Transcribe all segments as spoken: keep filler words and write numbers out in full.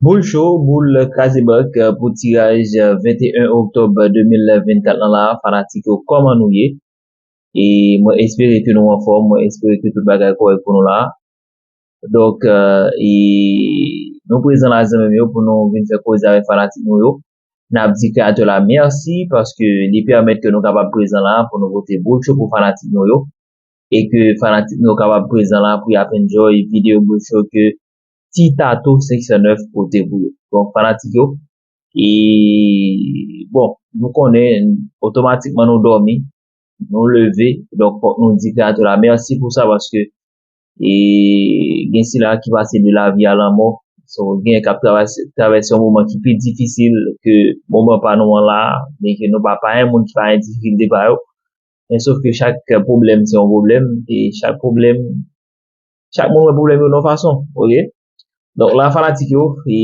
Boul cho, boul kraze bank, euh, pou tiraj, euh, venteyen oktòb de mil vennkat lan la, fanatik yo, kòman nou ye? E mwen espere ke nou anfòm, mwen espere ke tout bagay kòrèk pou nou la. Donk, euh, e nou prezan la, zanmi m yo, pou nou vin fè koze avèk fanatik nou yo. N ap di Kreyatè la mèsi paske li pèmèt ke nou kapab prezan la pou nou pote boul cho pou fanatik nou yo. E ke fanatik nou yo kapab prezan la pou y ap enjoy videyo boul cho ke Ti Tato senk san nèf pote pou yo. Donk, fanatik yo, e bon, nou konnen otomatikman nou dòmi, nou leve, donk fòk nou di Kreyatè la mèsi pou sa, paske e gen sila ki pase de lavi a lanmò. So, gen k ap travèse, travèse yon moman ki pi difisil ke moman pa nou an la, men ke nou pa, pa gen moun ki pa gen difikilte pa yo. Men sof ke chak pwoblèm se yon pwoblèm, e chak pwoblèm, chak moun wè pwoblèm yo nan yon fason, oke? Donk la, fanatik yo, e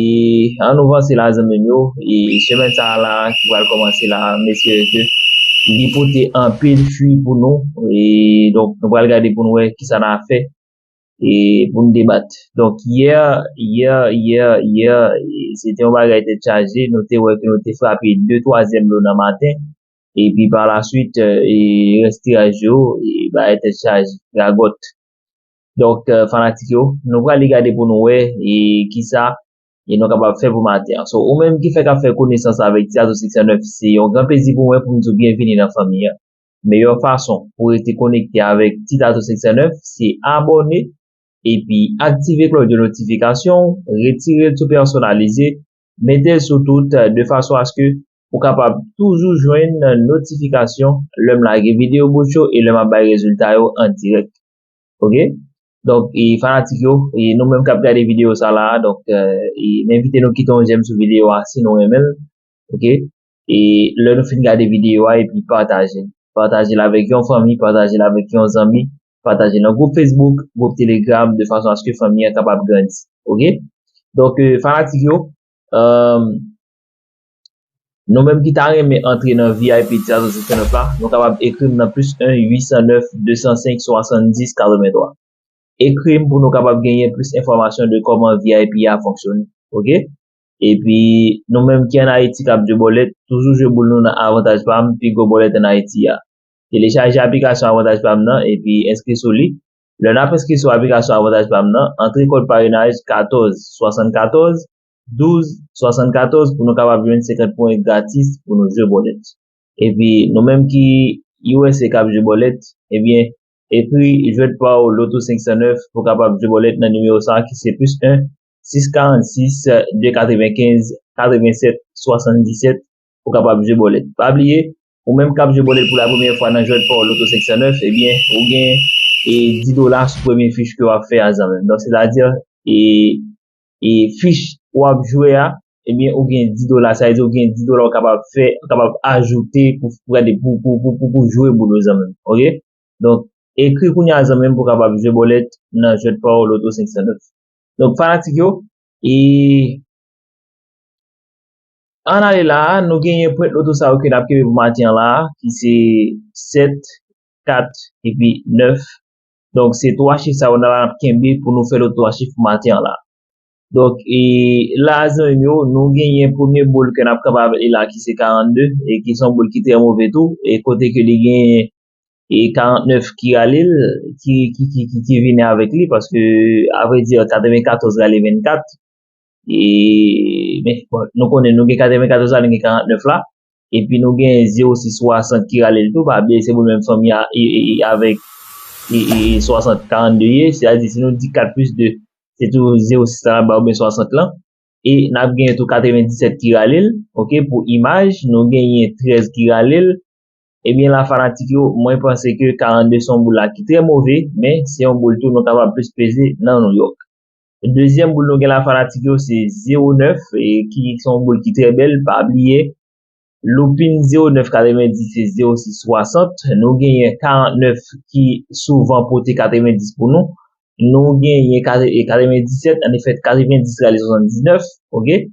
an nou vanse la, zanmi m yo, e semèn sa a la ki pral kòmanse la, m espere ke li pote anpil fwi pou nou, e donk nou pral gade pou nou wè kisa n a fè, e pou n debat. Donk, yè, yè, yè, yè, e, se te yon bagay tèt chaje. Nou te wè ke nou te frape de twazyèm lo nan maten. Epi pa la swit, e, rès tiraj yo, e, bagay tèt chaje, gagòt. Donk, e, fanatik yo, nou prale gade pou nou wè, e, kisa e nou kapab fè pou maten an. So, ou menm ki fèk ap fè konesans avèk Ti Tato senk san nèf, se yon gran plezi pou mwen pou m di w byenvini nan fanmi an. Meyè fason pou rete konekte avèk Ti Tato senk san nèf, se abòne epi aktive klòch de notifikasyon, retire l sou pèsonalize, mete l sou tout, de fason aske ou kapab toujou jwenn notifikasyon lè m lage videyo boul cho e lè m ap bay rezilta yo an dirèk. Oke? Donk, e fanatik yo, e nou menm k ap gade videyo sa la, donk, e, e m envite nou kite yon jèm sou videyo a si nou renmen l. Oke? E lè nou fin gade videyo a, epi pataje l. Pataje l avèk yon fanmi, pataje l avèk yon zanmi, pataje l nan gwoup Facebook, gwoup Telegram, de fason aske fanmi an kapab grandi. Oke? Donk, e, fanatik yo, e, nou menm ki ta renmen antre nan V I P Ti Tato senk san nèf la, nou kapab ekri m nan plis en uit san nèf de san senk swasanndis katrevenntwa. Ekri m pou nou kapab genyen plis enfòmasyon de kòman V I P a fonksyone. Oke? Epi, nou menm ki ann Ayiti k ap jwe bòlèt, toujou jwe boul nou nan Avantaj Pam, pi gwo bòlèt ann Ayiti a. Telechaje aplikasyon Avantaj Pam nan epi enskri sou li. Lè n ap enskri sou aplikasyon Avantaj Pam nan, antre kòd parenaj katòz swasannkatòz douz swasannkatòz pou nou kapab jwenn senkant pwen gratis pou nou jwe bòlèt. Epi, nou menm ki U S A k ap jwe bòlèt, ebyen, ekri jwèt pa w Loto senk san nèf pou kapab jwe bòlèt nan nimewo sa a ki se plis en sis karannsis de katrevenkenz katrevensèt swasanndisèt pou kapab jwe bòlèt. Pa bliye, ou menm k ap jwe bòlèt pou la premyè fwa nan jwèt pa w Loto senk san nèf, ebyen, ou gen, e, dis dola sou premye fich ke w ap fè a, zanmi m. Donk, sètadi, e, e fich w ap jwe a, ebyen, ou gen dis dola. Sa vle di ou gen dis dola ou kapab fè, ou kapab ajoute pou, pou gade, pou, pou, pou, pou, pou jwe boul ou, zanmi m. Oke? Donk, ekri kounye a, zanmi m, pou kapab jwe bòlèt nan jwèt pa w Loto senk san nèf. Donk, fanatik yo, e ann ale la, nou genyen pwent loto sa yo ke n ap kenbe pou maten an la, ki se sèt, kat, epi nèf. Donk, se twa chif sa yo n ap kenbe pou nou fè lòt twa chif pou maten an la. Donk, e la, zanmi m yo, nou genyen premye boul ke n ap kanpe avèk li la, ki se karannde, e ki se yon boul ki trè move tou, e kote ke li genyen e karannèf ki rale l, ki, ki, ki, ki, ki vini avèk li, paske, avrèdi, katrevenkatòz rale vennkat. E, men, bon, nou konnen nou gen katrevenkatòz la, nou gen karannèf la, epi nou gen zewo sis swasant ki rale l tou, pa bliye se pou menm fanmi a, e, e, e, avèk, e, e, e swasant, karannde ye, sètadi si nou di kat plis de, se tou zewo sis la n ap bay oubyen swasant lan. E n ap genyen tou katrevendisèt ki rale l, oke, pou imaj, nou genyen trèz ki rale l. Ebyen la, fanatik yo, mwen panse ke karannde se yon boul la ki trè move, men se yon boul tou nou kapab plis peze nan New York. Dezyèm boul nou gen la, fanatik yo, se zewo nèf, e ki se yon boul ki trè bèl, pa bliye, loupin zewo nèf katrevendis se zewo sis swasant. Nou genyen karannèf ki souvan pote katrevendis pou nou. Nou genyen katre-, e katrevendisèt, an efè, katrevendis rale swasanndiznèf, oke?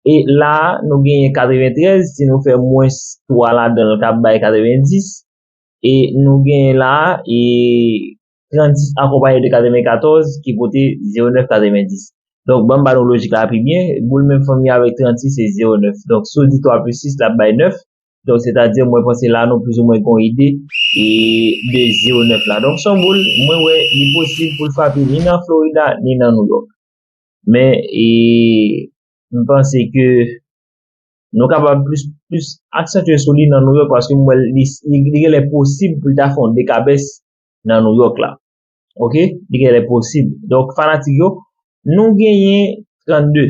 E la, nou genyen katreventrèz, si nou fè mwens twa ladan l, l ka bay katrevendis. E nou genyen la, e trannsis akonpaye de katrevenkatòz ki pote zewo nèf katrevendis. Donk, ban m ba nou lojik la pi byen. Boul menm fanmi avèk trannsis se zewo nèf. Donk, si w di twa plis sis, l ap bay nèf. Donk, sètadi, mwen panse la, nou plizoumwen gen yon ide e de zewo nèf la. Donk, se yon boul, mwen wè, li posib pou l frape ni nan Florida, ni nan New York. Men, e, m panse ke nou kapab plis, plis aksantye sou li nan New York, paske m wè li, li, li genlè posib pou l ta fè yon dekabès nan New York la. Oke? Li genlè posib. Donk, fanatik yo, nou genyen trannde.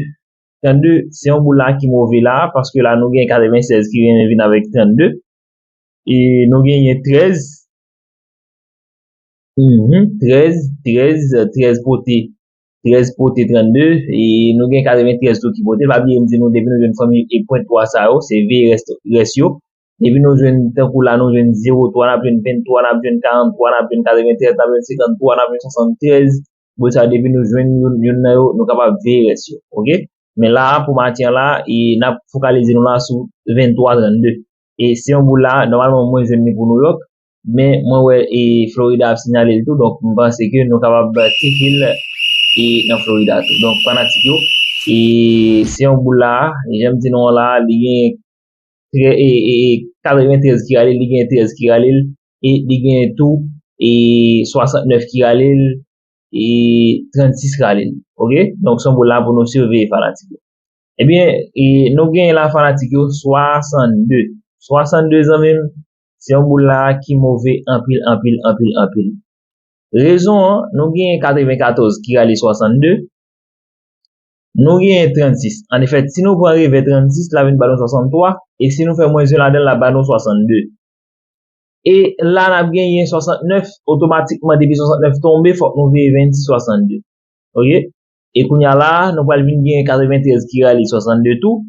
Trannde, se yon boul la ki move la, paske la nou gen katrevennsèz ki vin, vin avèk trannde. E nou genyen trèz. Mhm, trèz, trèz, trèz pote, trèz pote trannde. E nou gen katreventrèz tou ki pote. Pa bliye m di nou, depi nou jwenn fanmi e pwen twa sa yo, se veye rès, rès yo. Depi nou jwenn, tankou la, nou jwenn zewo twa, n ap jwenn venntwa, n ap jwenn karanntwa, n ap jwenn katreventrèz, n ap jwenn senkanntwa, n ap jwenn swasanntrèz. Boul sa yo, depi nou jwenn youn, youn nan yo, nou kapab veye rès yo. Oke? Men la, pou maten an la, e n ap fokalize nou la sou venntwa trannde. E se yon boul la, nòmalman, mwen jwenn li pou New York, men mwen wè e Florida ap sinyale l tou, donk m panse ke nou kapab tcheke l e nan Florida tou. Donk, fanatik yo, e se yon boul la, e jan m di nou an la, li gen trè-, e, e, e, katreventrèz ki rale l, li gen trèz ki rale l, e li gen tou e swasantnèf ki rale l, e trannsis rale l. Oke? Donk, se yon boul la pou nou siveye, fanatik yo. Ebyen, e, nou gen la, fanatik yo, swasannde. Swasannde, zanmi m, se yon boul la ki move anpil, anpil, anpil, anpil. Rezon an, nou gen katrevenkatòz ki rale swasannde, nou gen trannsis. An efè, si nou pran revè trannsis, l ap vin ba nou swasanntwa, e si nou fè mwens yon ladan l, l ap ba nou swasannde. E la, n ap genyen swasantnèf, otomatikman, depi swasantnèf tonbe, fòk nou veye vennsis, swasannde. Oke? E kounye a la, nou pral vin gen katreventrèz ki rale swasannde tou.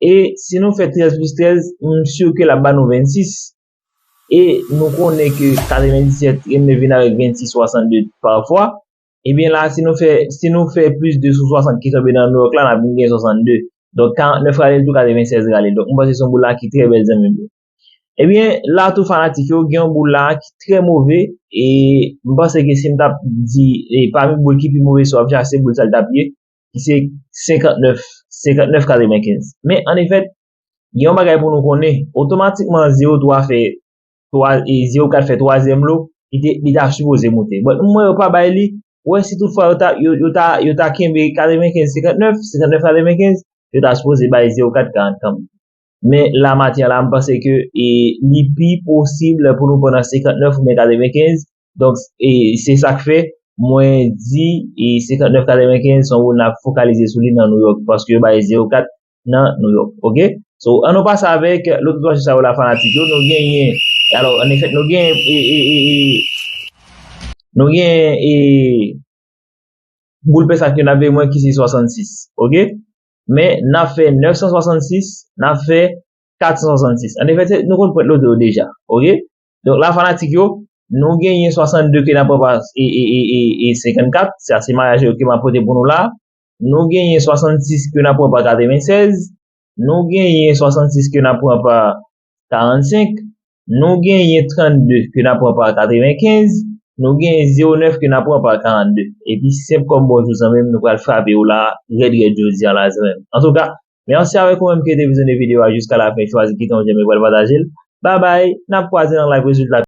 E si nou fè trèz plis trèz, m si ke l ap ba nou vennsis. E nou konnen ke katrevendisèt renmen vin avèk vennsis, swasannde pafwa. Ebyen la, si nou fè, si nou fè plis de sou swasant ki tonbe nan New York la, n ap vin gen swasannde. Donk, karantnèf rale l tou, katrevennsèz rale l. Donk, m panse se yon boul la ki trè bèl, zanmi m yo. Ebyen, la tou, fanatik yo, gen yon boul la ki trè move, e m panse ke si m t ap di, e pami boul ki pi move, si w ap chache, boul sa l t ap ye, ki se senkantnèf, senkantnèf katrevenkenz. Men, an efèt, gen yon bagay pou nou konnen, otomatikman, zewo twa fè twa, e zewo kat fè twazyèm lo, li te, li ta sipoze moute. But, m wè yo pa bay li, ou wè, si toutfwa yo ta, yo, yo ta, yo ta kenbe katrevenkenz senkantnèf, senkantnèf katrevenkenz, yo ta sipoze bay zewo kat karant kanmenm. Men la, maten an la, m panse ke, e, li pi posib pou nou pran nan senkantnèf oubyen katrevenkenz. Donk, e, se sa k fè mwen di, e, senkantnèf katrevenkenz, se yon boul n ap fokalize sou li nan New York, paske yo bay zewo kat nan New York, oke? So, an nou pase avèk lòt twa chif sa yo la, fanatik yo, nou genyen, alò, an efèt, nou genyen, e, e, e, e, nou genyen, e, boul pèsa ke n ap veye mwen ki se swasannsis, oke? Men, n ap fè nèf san swasannsis, n ap fè kat san swasannsis. An efèt, se, nou konn pwent loto yo deja, oke? Donk, la, fanatik yo, nou genyen swasannde ke n ap pran pa, e, e, e, e, e senkannkat, sa se mayaj yo ke m ap pote pou nou la. Nou genyen swasannsis ke n ap pran pa katrevennsèz, nou genyen swasannsis ke n ap pran pa karannsenk, nou genyen trannde ke n ap pran pa katrevenkenz, nou genyen zewo nèf ke n ap pran pa karannde. Epi senp kòm bonjou, zanmi m, nou pral frape yo la, rèd rèd jodi a la, zanmi m. Antouka, mèsi avèk ou menm ki te vizyonnen videyo a jiska la fen, chwazi kite yon j'aime, pral pataje l. Babay, n ap kwaze nan live rezilta.